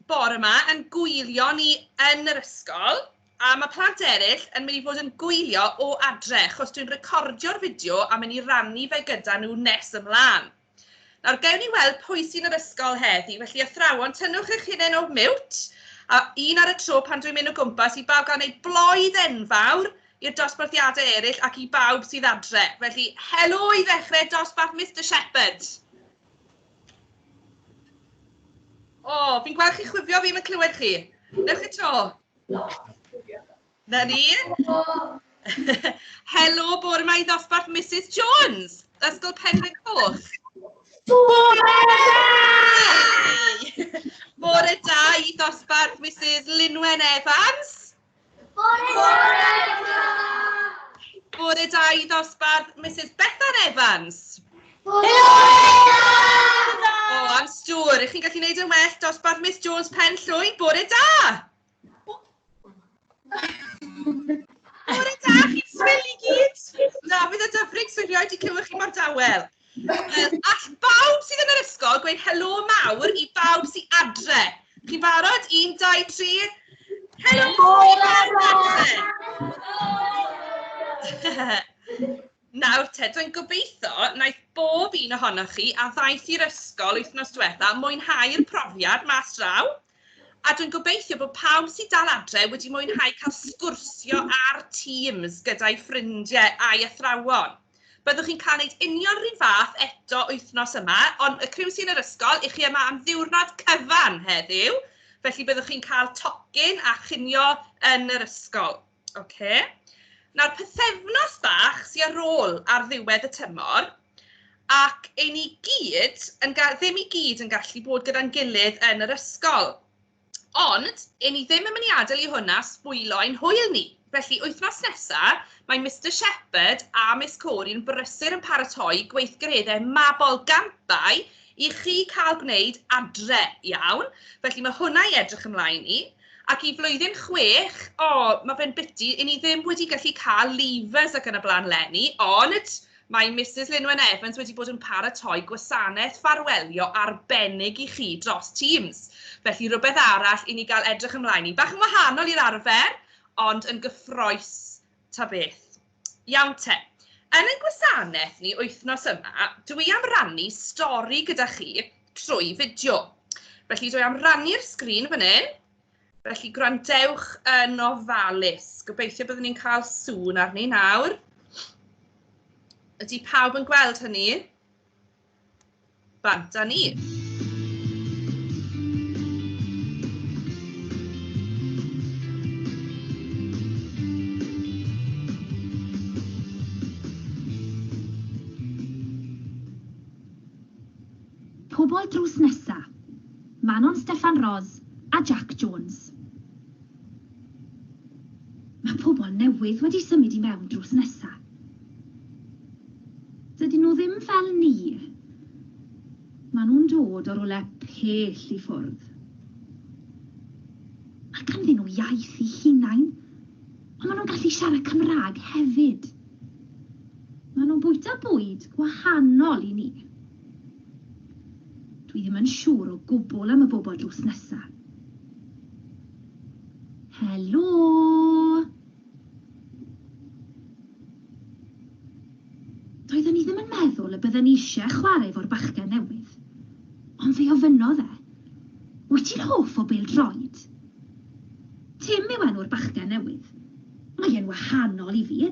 bore yma yn gwylio ni yn yr ysgol, a mae plant eraill yn mynd i fod yn gwylio o adre, achos dwi'n recordio'r fideo a mynd i rannu fe gyda nhw nes ymlaen. Nawr, gewn ni weld pwy sy'n yr ysgol heddi, felly athrawon, tynnwch eich hunain o mute, a un ar y tro pan dwi'n mynd o gwmpas i bawb gael gwneud bloedd enfawr i'r dosbarthiadau eraill ac i bawb sydd adre. Felly, helo i ddechrau dosbarth Mister Shepherd. O, fi'n gweld chi chwifio, fi'm yn clywed chi. Newch chi tro. Na ni. Helo, bore ma i ddosbarth Mrs Jones, Ysgol Penrhyn Coch. Bore da! Bore da i ddosbarth Mrs Linwen Evans. Bore da! Bore da i ddosbarth Mrs Bethan Evans. Bore da! O, am stŵr. Ych chi'n gallu gwneud yn well dosbarth Miss Jones Pen Llwyn. Bore da! Bore da, chi'n swil i gyd. Na, fydd y dyfrig sy'n rioed i clywed chi mor dawel. Wel, all bawb sydd yn yr ysgol gweud helo mawr i bawb sydd adre. Chi'n barod? 1, 2, 3. Helo i bawb adre! Nawr te, dwi'n gobeithio wnaeth bob un ohonoch chi a ddaeth i'r ysgol wythnos diwetha mwynhau'r profiad mas draw. A dwi'n gobeithio bod pawb sydd dal adre wedi mwynhau cael sgwrsio ar Teams gyda'i ffrindiau a'i athrawon. Byddwch chi'n cael gwneud union rhywun fath eto wythnos yma, ond y criw sy'n yr ysgol, i chi yma am ddiwrnod cyfan heddiw, felly byddwch chi'n cael tocyn a chinio yn yr ysgol. Ocê. Nawr, pythefnos bach sy ar ôl ar ddiwedd y tymor, ac ein ni gyd, yn ddim i gyd yn gallu bod gyda'n gilydd yn yr ysgol. Ond, 'yn ni ddim yn mynd i adael i hwnna sbwylo ein hwyl ni. Felly, wythnos nesa, mae Mister Shepherd a Miss Corey yn brysur yn paratoi gweithgareddau mabolgampau i chi cael gwneud adre, iawn? Felly, mae hwnna i edrych ymlaen i. Ac i flwyddyn 6, o, mae fe'n biti, 'yn ni ddim wedi gallu cael leavers ac yn y blaen 'leni, ond mae Misus Lynwen Evans wedi bod yn paratoi gwasanaeth ffarwelio arbennig i chi dros Teams. Felly rhywbeth arall i ni gael edrych ymlaen i. Bach yn wahanol i'r arfer, ond yn gyffroes ta beth. Iawn te. Yn ein gwasanaeth ni wythnos yma, dwi am rannu stori gyda chi trwy fideo. Felly dwi am rannu'r sgrin fan hyn. Felly gwrandewch yn ofalus. Gobeithio byddwn ni'n cael sŵn arni nawr. Ydy pawb yn gweld hynny? Bant â ni. Pobol drws nesa. Manon Steffan Ros a Jac Jones. Mae pobl newydd wedi symud i mewn drws nesa. Dydyn nhw ddim fel ni. Maen nhw'n dod o rywle pell i ffwrdd. Mae ganddyn nhw iaith eu hunain, ond maen nhw'n gallu siarad Cymraeg hefyd. Maen nhw'n bwyta bwyd gwahanol i ni. Dwi ddim yn siŵr o gwbl am y bobl drws nesa. Helo! Doedden ni ddim yn meddwl y bydden ni eisiau chwarae efo'r bachgen newydd. Ond fe ofynnodd e, Wyt ti'n hoff o bêl-droed? Tim yw enw'r bachgen newydd. Mae e'n wahanol i fi,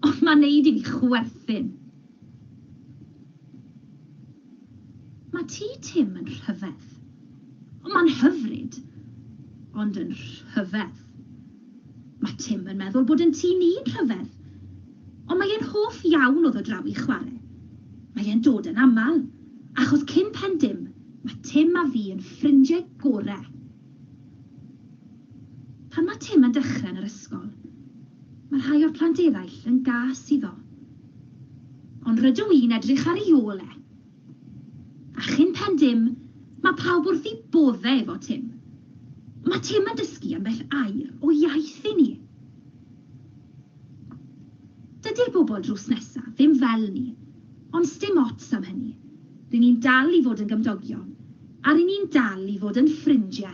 ond mae'n neud i fi chwerthin. Mae tŷ Tim yn rhyfedd. Mae'n hyfryd, ond yn rhyfedd. Mae Tim yn meddwl bod yn tŷ ni'n rhyfedd. Ond mae e'n hoff iawn o ddod draw i chwarae. Mae e'n dod yn aml, achos cyn pen dim, mae Tim a fi yn ffrindiau gorau. Pan mae Tim yn dechrau yn yr ysgol, mae rhai o'r plant eraill yn gas iddo. Ond rydw i'n edrych ar ei ôl e. A chyn pen dim, mae pawb wrth eu bodde efo Tim. Mae Tim yn dysgu ambell air o iaith i ni. Dydi'r bobl drws nesa ddim fel ni, ond sdim ots am hynny. Ry'n ni'n dal i fod yn gymdogion. A ry'n ni'n dal i fod yn ffrindiau.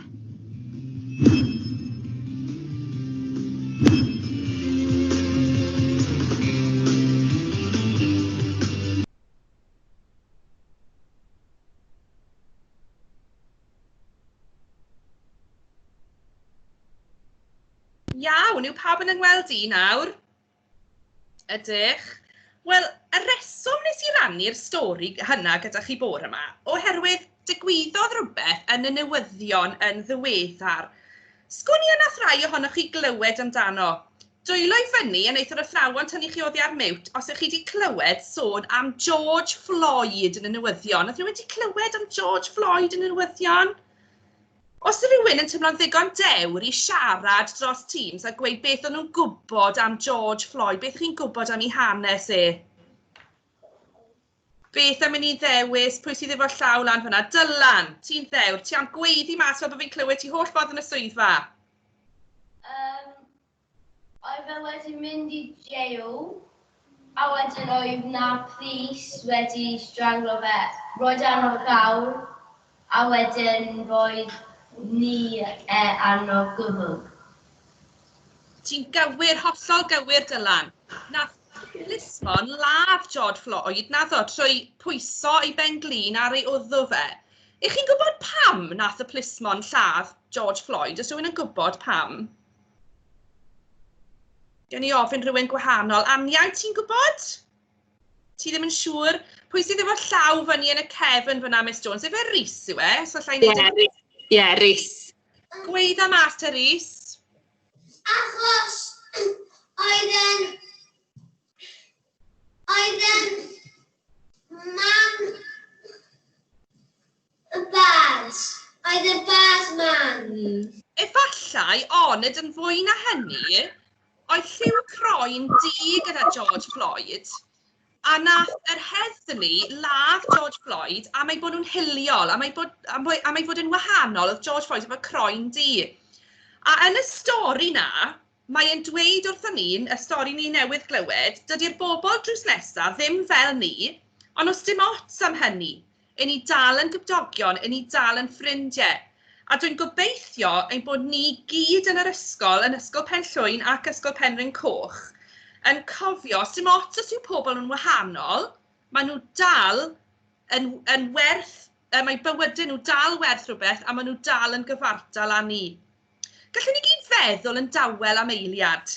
Iawn, yw pawb yn 'y ngweld i nawr? Ydych. Wel, y reswm nes i rannu'r stori hynna gyda chi bore yma, oherwydd digwyddodd rhywbeth yn y newyddion yn ddiweddar. Sgwn i a nath rai ohonoch chi glywed amdano. Dwylo i fyny a wneith yr athrawon tynnu chi oddi ar mute os ych chi wedi clywed sôn am George Floyd yn y newyddion. Oedd rhywun wedi clywed am George Floyd yn y newyddion? Os yw rhywun yn teimlo'n ddigon dewr i siarad dros Teams a gweud beth o'n nhw'n gwybod am George Floyd, beth chi'n gwybod am ei hanes e? Beth am i ni ddewis, pwy sydd efo llaw lan fyna? Dylan, ti'n ddewr, ti am gweiddi mas fel bod fi'n clywed ti holl ffordd yn y swyddfa. Oedd e wedi mynd i jail, a wedyn oedd 'na police wedi stranglo fe, roed e arno llawr, a wedyn roedd ni e arno gwddwg. Ti'n gywir, hollol gywir, Dylan. Nath plismon ladd George Floyd, naddo, trwy pwyso ei ben-glin ar ei wddw fe. Ych chi'n gwybod pam nath y plismon lladd George Floyd? Oes rhywun yn gwybod pam? Gen i ofyn rhywun gwahanol. Anian, ti'n gwybod? Ti ddim yn siŵr? Pwy sydd efo llaw fyny yn y cefn fyna, Miss Jones? Efe Rhys yw e? So allai Ie, yeah, Rhys. Ie, Rhys. Gweud am mas te, Rhys. Achos oedd yn oedd yn man y bad. Oedd y bad man. Efallai, ond yn fwy na hynny, oedd lliw croen du gyda George Floyd, a nath yr heddlu ladd George Floyd am ei bod nhw'n hiliol, am ei bod, am, am ei fod yn wahanol, oedd George Floyd efo croen du. A yn y stori na, mae e'n dweud wrthon ni, y stori ni newydd glywed, dydy'r bobl drws nesaf ddim fel ni, ond os dim ots am hynny, 'y ni dal yn gymdogion, 'y ni dal yn ffrindiau. A dwi'n gobeithio ein bod ni gyd yn yr ysgol, yn Ysgol Pen Llwyn ac Ysgol Penrhyn Coch, yn cofio, dim ots os yw pobl yn wahanol, maen nhw dal yn werth, mae bywydau nhw dal werth rhywbeth a maen nhw dal yn gyfartal â ni. Gallwn ni gyd feddwl yn dawel am eiliad.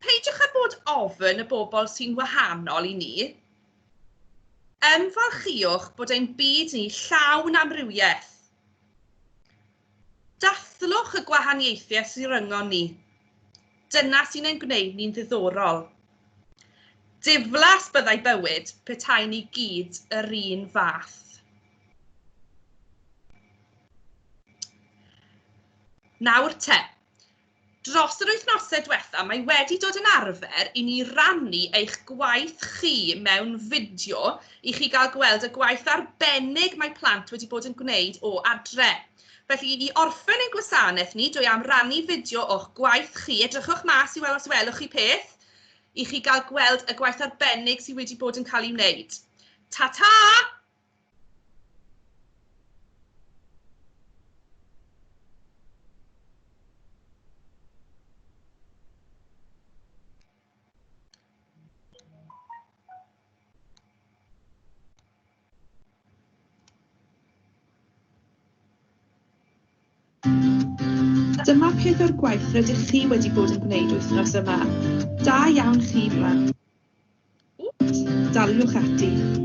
Peidiwch â bod ofn y bobl sy'n wahanol i ni. Ymfalchïwch bod ein byd ni llawn amrywiaeth. Dathlwch y gwahaniaethau sy'n rhyngon ni. Dyna sy'n ein gwneud ni'n ddiddorol. Diflas byddai bywyd petai ni gyd yr un fath. Nawr te, dros yr wythnosau diwetha, mae wedi dod yn arfer i ni rannu eich gwaith chi mewn fideo i chi gael gweld y gwaith arbennig mae plant wedi bod yn gwneud o adre. Felly, i orffen ein gwasanaeth ni, dwi am rannu fideo o'ch gwaith chi. Edrychwch mas i weld os welwch chi peth, i chi gael gweld y gwaith arbennig sydd wedi bod yn cael ei wneud. Ta-ta! Dyma peth o'r gwaith rydych chi wedi bod yn gwneud wythnos yma. Da iawn chi, blant. Daliwch ati.